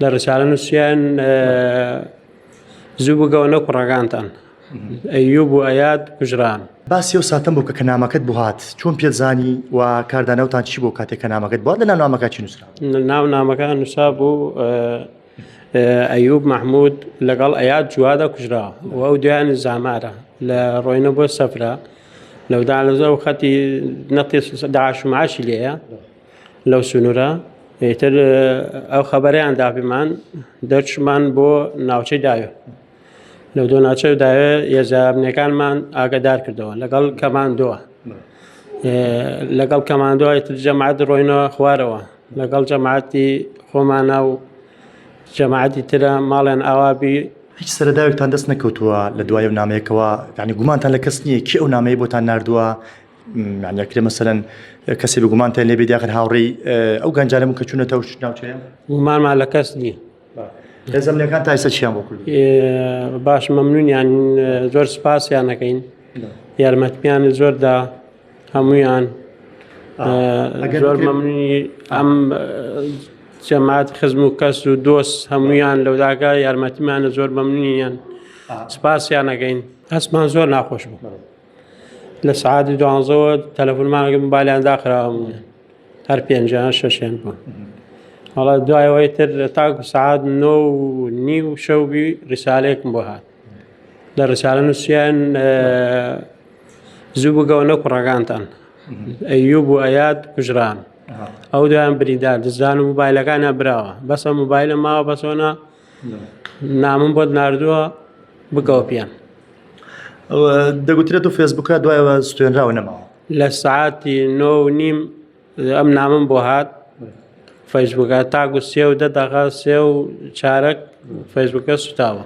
لە ڕسالە نووسیان زوو بگەوەنە کوڕەکانتان ئەیوب و ئەیاد کوژران. باسی ئەو ساتەم بۆ بکە کە نامەکەت بۆ هات چۆن پێت زانی و کاردانەوەتان چی بۆ کاتێک کە نامەکەت بۆ هات لە ناو نامەکە چی نووسرا ناو نامەکە نووسا بوو ئەیوب مەحمود لەگەڵ ئەیاد جوادە کوژرا و ئەو دویان زامارە لە ڕۆینە بۆ سەفرە لەودا لەزە و خەتی نەتی داعش و معاشی لێیە لەو سنوورە ئیتر ئەو خەبەریان دابیمان دەرچمان بۆ ناوچەی داوێ لەو دۆ ناوچەی داوێ یێزابنەکانمان ئاگدار کردەوە لەگەڵ کەماندۆوە لەگەڵ کەماندۆ ئیتر جەماعەت ڕۆینەوە خوارەوە لەگەڵ جەماعەتی خۆمانە و جەماعەتی ترە ماڵیان ئاوابی هیچ سەرەداوێکتان دەست نەکەوتووە لە دوای ئەو نامەیەکەوە یعنی گومانتان لە کەس نییە کێ ئەو نامەیە بۆتان ناردووە یعنی ئەکرێ مەسەلەن کەسێ بە گومانتان لێ بێت یاخر هاوڕێی ئەو گەنجانە بوون کە چوونەتە ئەو ناوچەیە گومانمان لە کەس نییە هێزە ئەمنیەکان تا ئێستا چیان بۆ کردوون؟ باش مەمنونیان زۆر سپاسیان دەکەین یارمەتیان زۆر دا هەمویان زۆر مەمنونی ئەم جەماعەت خزم و کەس و دۆست هەمویان لەوداگە یارمەتیمانە زۆر مەمنونیان سپاسیان ئەەکەین هەستمان زۆر ناخۆش بوو لە سعاتی دوانزەوە تەلەفۆنمان مۆبایلیان داخرا هەموویان هەر پێنجیان شەشیان بوون وەڵا دوایەوەی تر تاکو سعات نۆ و نیو شەو بی ڕیسالەیەکم بۆ هات لە ڕیسالە نووسیان زوو بگەوەنە کوڕەکانتان ئەیوب و ئەیاد کوژران ئەو دویان بریندار دزدان و موبایلەکانیان براوە بەسە موبایلە ماوە بەسۆنە نامم بۆت ناردووە بگەوە پیان. دەگوترێت و فێسبووکە دوایەوە سوێنراوە نەماوە. لە سعاتی نۆ و نیم ئەم نامم بۆ هات فەیسبووکە تاکو سێ و دە دەقە سێ و چارەک فەیسبووکە سوتاوە.